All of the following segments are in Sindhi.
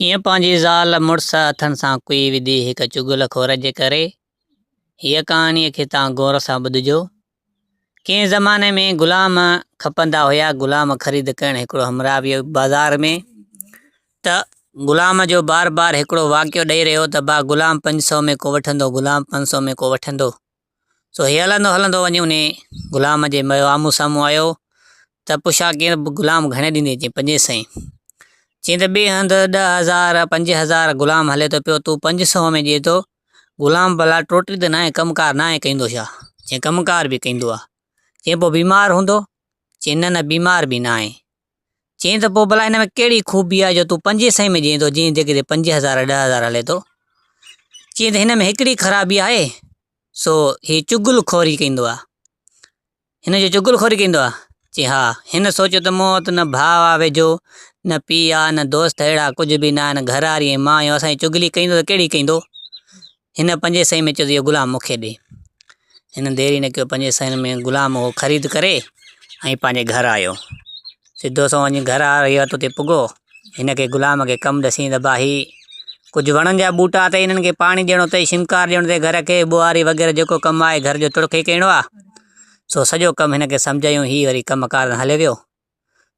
ڪيئن پنهنجي زال مڙس هٿن سان ڪوئي وڌي هڪ چغل خور جي ڪري. هيء ڪهاڻيء کي توهان غور سان ٻڌجو. ڪنهن زماني ۾ غلام کپندا هيا. غلام خريد ڪرڻ هڪڙو همراهه ويو بازار ۾ ته غلام جو بار بار هڪڙو واقعو ڏئي رهيو ته با غلام 500 ۾ ڪو وٺندو غلام 500 ۾ ڪو وٺندو. سو هي هلندو هلندو وڃي انهي غلام جي آمهون سامهون آيو ته پڇا ڪيائين ته غلام گهڻي ڏيندين؟ چيائين پنجين سئين. چيائين ته ٻئي هنڌ 10,000 5000 غلام هلي ٿو پيو تون 500 ۾ ڏئين ٿو غلام ڀلا ٽوٽي ته ناهي ڪم ڪار ناهي ڪندو ڇا؟ چيائين ڪم ڪار به ڪندو آ. چيائين پوء بيمار هوندو؟ چيائين نه نه بيمار به ناهي. چيائين ته پوء ڀلا هن ۾ ڪهڙي خوبي آهي جو تون پنجين سئين ۾ ڏئين ٿو جنهن جي ڪٿي 5000 10,000 هلي ٿو. چيائين ته هن ۾ هڪڙي خرابي آهي سو هي چغل خوري ڪندو آهي. هن جو چغل خوري ڪندو آهي؟ چيائين ها. هن سوچيو ته مون وٽ نه ڀاء آهي ويجهو، نه پيء آهي، نه دوست اهڙا ڪجهه به نه آهن، گهر واري ۽ مان آهيون، اسان جي چغلي ڪندو ته ڪهڙي ڪندو؟ هن پنجين سئين ۾ چيو ته اهو غلام مون کي ڏي. هن دير ئي نه ڪيو پنجين سئين ۾ غلام اهو خريد ڪري ۽ پنهنجي گهر آيو. سڌو سنئون وڃي گهر واري وٽ اتي پڳو. هن کي غلام کي ڪم ڏسين ته ڀا هي ڪجهه وڻن جا ٻوٽا اٿئي انهن کي پاڻي ڏيڻو اٿئي، شمڪار ڏيڻو اٿئي گهر کي، ٻوهاري وغيره جيڪو ڪم آهي گهر جو تڙکي ڪرڻو آهي. سو سڄو ڪم هن کي سمجهايون هي وري ڪم ڪار هليو ويو.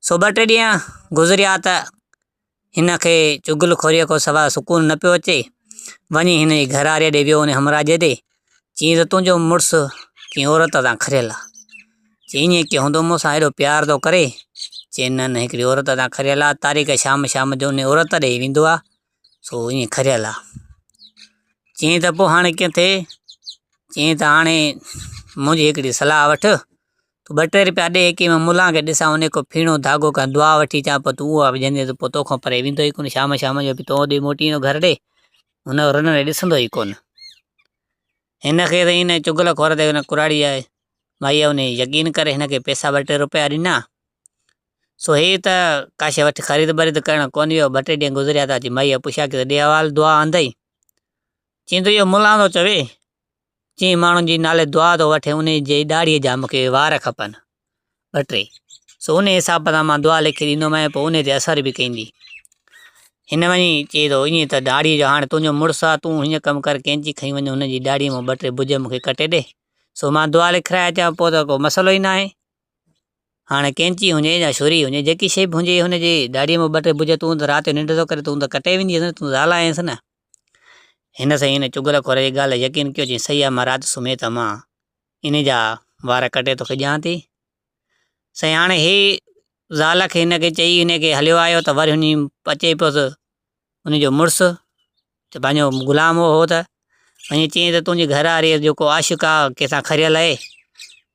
سو ٻه ٽي ڏينهن گذريا ته هن کي چغل خوريء کان سواء سڪون نه پيو اچي. وڃي هن جي گهر واريء ڏي ويو ان همراهه جي ڏي. چيائين ته تنهنجو مڙس ڪنهن عورت تان کريل آ. چيائين ائين ڪيئن هوندو مون سان ايڏو پيار ٿو ڪري. چيائين نه نه هڪڙي عورت تان کريل آ. تاريخ شام شام جو ان عورت ڏي ويندو آ. سو ائين کريل آ. چيائين ته پوء هاڻي ڪيئن ٿئي؟ چيائين ته هاڻي منهنجي هڪڙي صلاح وٺ. تون ٻه ٽي رپيا ڏي ڪي مان ملان کي ڏسان انهي کان ڦيڻو ڌاڳو ڪا دعا وٺي اچان پوء تون اها وجهندين ته پوء توکان پري ويندو ئي ڪونه شام شام جو به تو ڏي موٽي ايندو گهر ڏي هن رن ڏي ڏسندو ئي ڪونه. هن کي ته ان چغل خور تي ان ڪراڙي آهي مائيء انهي يقين ڪري هن کي پئسا ٻه ٽي رپيا ڏنا سو هي ته ڪا شيء وٺي خريد بريد ڪرڻ ڪونه ويو ٻه ٽي ڏينهن گذريا ته اچي مائيء پڇيا ڪي ته ڏي حوال دعا آندئي چيائين ته اهو ملان ٿو چوي جنهن ماڻهو جي نالي دعا ٿو وٺي انهي جي ڏاڙهيء جا مون کي وار کپن ٻه ٽي. سو انهي حساب سان مان دعا لکي ڏيندومانء پوء انهي تي اثر به ڪندي. هن وڃي چئي ٿو ائين ته ڏاڙهيء جو هاڻي تنهنجو مڙس آ تون هيئن ڪم ڪر ڪينچي کڻي وڃ هن جي ڏاڙهيء مان ٻه ٽي بج مون کي ڪٽي ڏي. سو مان دعا لکرائي اچان پوء ته ڪو مسئلو ئي ناهي. هاڻي ڪينچي هجي يا ڇري هجي جيڪي شيء به هجي هن جي ڏاڙهيء مان ٻه ٽي بج تون ته رات جو ننڊ ٿو ڪرين تون ته ڪٽي ويندينء نه تون زال آهينس نه. هن سائين ان چغل خور جي ڳالهه تي يقين ڪيو، چيائين، صحيح آهي، مان رات سمهي ته مان انهي جا وار ڪٽي توکي ڏيان ٿي. سائين هاڻي هي زال کي هن کي چئي هن کي هليو آيو ته وري هن اچي پيس ان جو مڙس ته پنهنجو غلام هو ته وڃي چيائين ته تنهنجي گهر واري جو ڪو عاشق آ ڪنهن سان کريل آهي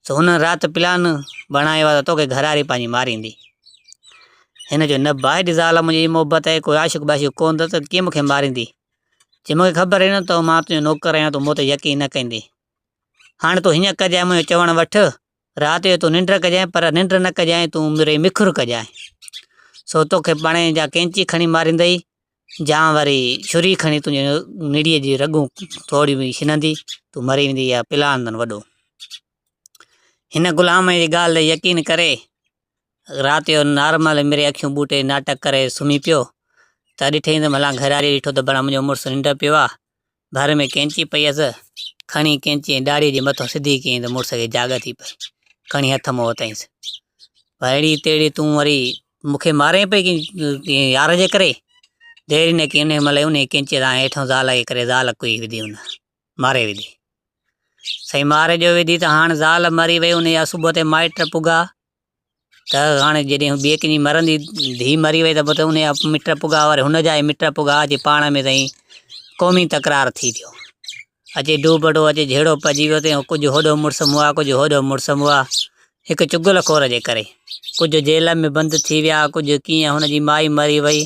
سو هن رات پلان بڻايو آ ته توکي گهر واري پنهنجي ماريندي. هن چيو نه ڀاء هيڏي زال منهنجي محبت آهي ڪو عاشق باشق ڪونه اٿس ته ڪيئن مون کي ماريندي. چي مون کي خبر آهي نه ته مان تنهنجو نوڪر آهيان تون مون تي يقين نه ڪندين. هاڻي تون هيئن ڪجانء منهنجو چوڻ وٺ رات جو تون ننڊ ڪجانء پر ننڊ نه ڪجانء تون مري مکر ڪجانء. سو توکي پاڻهي جا ڪينچي کڻي ماريندئي جا وري ڇري کڻي تنهنجي نڙيء جي رڳون ٿوريون ڇنندي تون مري ويندين اها پلان اٿن وڏو. هن غلام جي ڳالهه تي يقين ڪري رات جو نارمل مري اکيون ٻوٽي ناٽڪ ڪري سمهي پيو ته ڏٺئين ته ڀلا گهرياري ڏٺو ته ڀلا منهنجو مڙس ننڊ پيو آ. ڀر ۾ ڪينچي پئي هيس، کڻي ڪينچي ۽ ڏاڙهيء جي مٿان سڌي ڪيائين ته مڙس کي جاڳ ٿي پئي. کڻي هٿ مان وتائينس. اهڙي تهڙي تون وري مون کي مارين پئي ڪين يار جي ڪري؟ دير ئي نه ڪئي انهيء مهل ئي انهيء ڪينچيء تان هيٺئون زال کي ڪري زال ڪوئي وڌي هن ماري وڌي. سائين ماري جو وڌي ته هاڻ زال مري وئي انهيء جا صبح تي مائٽ پڳا. ته هاڻي جڏهن ٻئي ڪنهن جي مرندي ڌيء مري وئي ته پوء ته ان جا مٽ پڳا وري هن جا ئي مٽ پڳا اچي پاڻ ۾ سائين قومي تڪرار ٿي ويو اچي ڊوبڙو اچي جهيڙو پئجي ويو ته ڪجهه هوڏو مڙس مئا ڪجهه هوڏو مڙس مئا هڪ چغل خور جي ڪري ڪجهه جيل ۾ بند ٿي ويا ڪجهه ڪيئن هن جي مائي مري وئي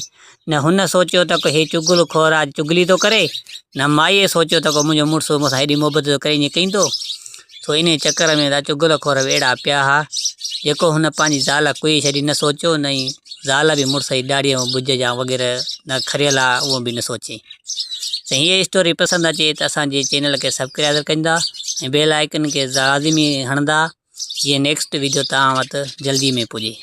نه هن سوچيو ته هي چغل خور آ چغلي ٿو ڪري نه مائيء سوچيو ته ڪو منهنجو مڙس مون سان هيڏي محبت ٿو ڪري ائين ڪيندو. سو انهيء چڪر ۾ ادا چغل خور به اهڙا پيا ها، جيڪو هن پنهنجي زال ڪوئي ڇڏي نه سوچيو نه ئي زال به مڙس جي ڏاڙهيء مان ٻج جا وغيره نه کريل آ اهو به نه سوچي. سائين هيء اسٽوري پسند اچي ته اسان جي چينل کي سبڪرائيب ڪندا ۽ بيل آئيڪن کي لازمي هڻندا جيئن نيڪسٽ ويڊيو توهان وٽ جلدي ۾ پڄي.